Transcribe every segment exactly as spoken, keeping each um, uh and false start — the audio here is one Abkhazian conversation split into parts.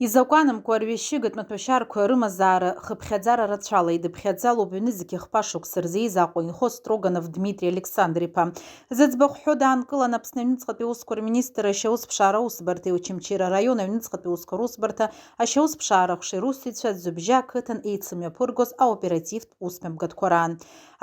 Изакәанымкәа арҩашьыгатә маҭәашьарқәа рымазаара хыԥхьаӡара рацәала идыԥхьаӡалоуп ҩнызқь хԥа шықәса рзы ииз Аҟәа инхо Строганов Дмитри Александр-иԥа. Зыӡбахә ҳәо даанкылан Аԥсны аҩныҵҟатәи аусқәа рминистр ашьаусԥшаара аусбарҭеи Очамчыра араион аҩныҵҟатәи аусқәа русбарҭа ашьаусԥшаара аҟәшеи русзуҩцәа Аӡҩыбжьа ақыҭан еицымҩаԥыргоз аоперативтә усмҩаԥгатәқәа раан.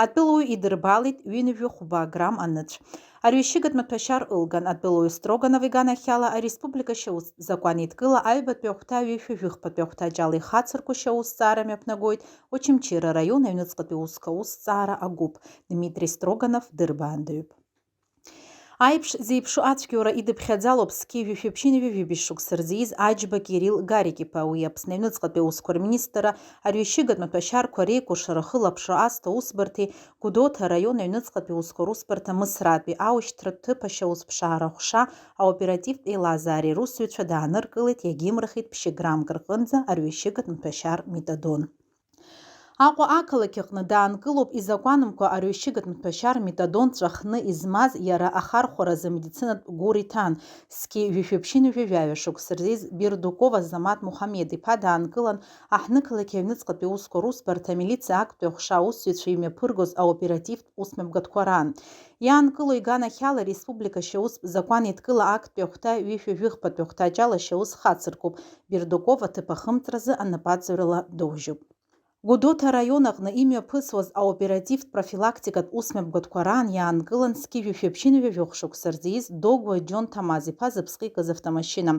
Атәылауаҩ идырбалеит ҩынҩажәи хәба грамм аныцә. Арҩашьыгатә маҭәашьар ылган, атәылауаҩ Строганов иганахьала ареспублика ашьаустә закәан еидкыла аҩбатәи ахәҭа ҩышәи жәыхԥатәи ахәҭаҷ ала ихацырку ашьаусҭҵаара мҩаԥнагоит Очамчыра араион аҩныҵҟатәи аусқәа аусҭҵаара агәыԥ, Дмитри Строганов дырбаандаҩуп. Аиԥш зеиԥшу ацәгьоура идыԥхьаӡалоуп зқьи жәшәи ԥшьынҩажәи жәибжь шықәса рзы ииз Аџьба Кирилл Гарик-иԥа, уи Аԥсны аҩныҵҟатәи аусқәа рминистрра арҩашьыгатә маҭәашьарқәа реикәыршара ахылаԥшра азҭо аусбарҭеи Гәдоуҭа араион аҩныҵҟатәи аусқәа русбарҭа Мысратәи аушьҭратә ҭыԥ ашьаусԥшаара аҟәша аоперативтә еилазаареи русзуҩцәа дааныркылеит, иагьимырхит ԥшьграммк рҟынӡа арҩашьыгатә маҭәашьар метадон. Аҟәа ақалақь аҟны даанкылоуп изакәанымкәа арҩашьыгатә маҭәашьар метадон ҵәахны измаз, иара ахархәаразы амедицинатә гәыр иҭан, зқьи жәшәи ԥшьынҩажәи жәаҩа шықәса рзы ииз Бердуков Азамат Мухамед-иԥа даанкылан, аҳҭнықалақь аҩныҵҟатәи аусқәа русбарҭа амилициа актәи аҟәша аусзуҩцәа имҩаԥыргоз аоперативтә усмҩаԥгатәқәа раан. Иаанкылоу иганахьала ареспублика ашьаустә закәан еидкыла актәи ахәҭа ҩышәи жәыхԥатәи ахәҭаҷ ала ашьаус хацыркуп, Бердуков аҭыԥ ахымҵразы анапаҵаҩрала доужьуп. Гәдоуҭа араион аҟны имҩаԥысуаз аоперативтә профилактикатә усмҩаԥгатәқәа раан иаанкылан зқьи жәшәи ԥшьынҩажәи жәохә шықәса рзы ииз Догәа Џьон Ҭамаз-иԥа зыԥсҟы икыз автомашьына.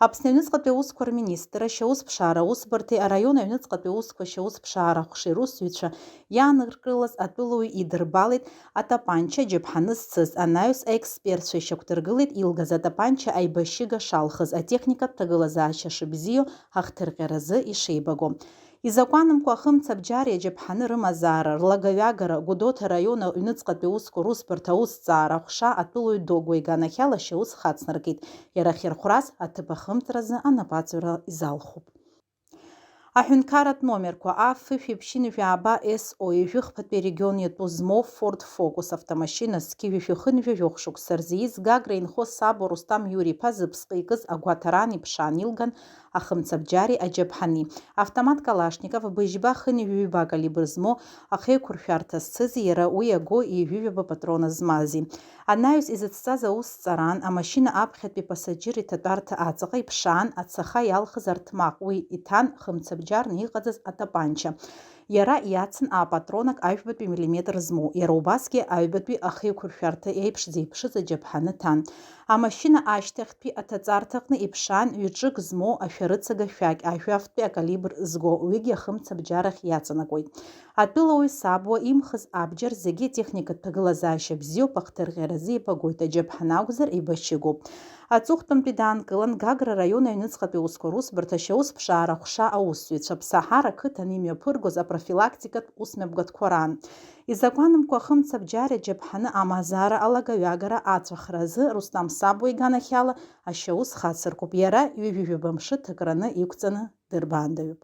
Аԥсны аҩныҵҟатәи аусқәа рминистр, ашьаусԥшаара аусбарҭеи араион аҩныҵҟатәи аусқәа ашьаусԥшаара аҟәшеи русзуҩцәа иааныркылаз атәылауаҩ идырбалеит атапанча аџьаԥҳаны зцыз, анаҩс аекспертцәа ишьақәдыргылеит илгаз атапанча аибашьыга шалхыз, атехникатә ҭагылазаашьа шыбзиоу ахҭырҟьаразы ишеибаго. Изакәанымкәа ахымцабџьари аџьаԥҳани рымазаара, рлагаҩагара, Гәдоуҭа араион аҩныҵҟатәи аусқәа русбарҭа аусҭҵаара аҟәша атәылауаҩ Догәа иганахьала ашьаус хацнаркит, иара ахьырхәрас аҭыԥ ахымҵразы анапаҵаҩра изалхуп. Аҳәынҭқарратә номерқәа аф ԥшьынҩажәи жәаба СО ҩажәи хԥатәи арегион иатәу змоу Ford Focus автомашьына зқьи жәшәи хынҩажәи жәохә шықәса рзы ииз Гагра инхо Сабо Рустам Иури-иԥа зыԥсҟы икыз агәаҭараан иԥшаан илган, ахымцабџьари аџьаԥҳани, автомат Калашников быжьба хынҩажәи ҩба калибр змоу ахеиқәыршәарҭа зцызи иара уи иаго ҩажәи ҩба патрона змази. Анаҩс изыцҵаз аусҭҵаараан амашьына аԥхьатәи пасаџьыр иҭатәарҭа аҵаҟа иԥшаан ацаха иалхыз арҭмаҟ, уи иҭан хымцабџьарны иҟаӡаз атапанча. Иара иацын аапатронак ажәбатәи миллиметр змоу, иара убасгьы аҩбатәи ахеиқәыршәарҭа еиԥш зеиԥшыз аџьаԥҳаны ҭан. Амашьына ашьҭахьтәи аҭаҵарҭаҟны иԥшаан ҩаҿык змоу ашәарыцага шәақь ажәафтәи акалибр зго, уигьы ахымцабџьарахь иаҵанакуеит. Атәылауаҩ Сабуа имхыз абџьар зегьы атехникатә ҭагылазаашьа бзиоуп, ахҭырҟьаразы ибагоит, аџьаԥҳан акәзар, еибашьыгоуп. Аҵыхәтәантәи даанкылан Гагра араион аҩныҵҟатәи аусқәа русбарҭа ашьаусԥшаара аҟәша аусзуҩцәа Ԥсаҳар ақыҭан имҩаԥыргоз апрофилактикатә усмҩаԥгатәқәа раан. Изакәанымкәа ахымцабџьари аџьаԥҳани амазаара алагаҩагара ацәахразы Рустам Сабуа иганахьала ашьаус хацыркуп, иара ҩажәи жәаба мшы ҭакраны иқәҵаны дырбаандаҩуп.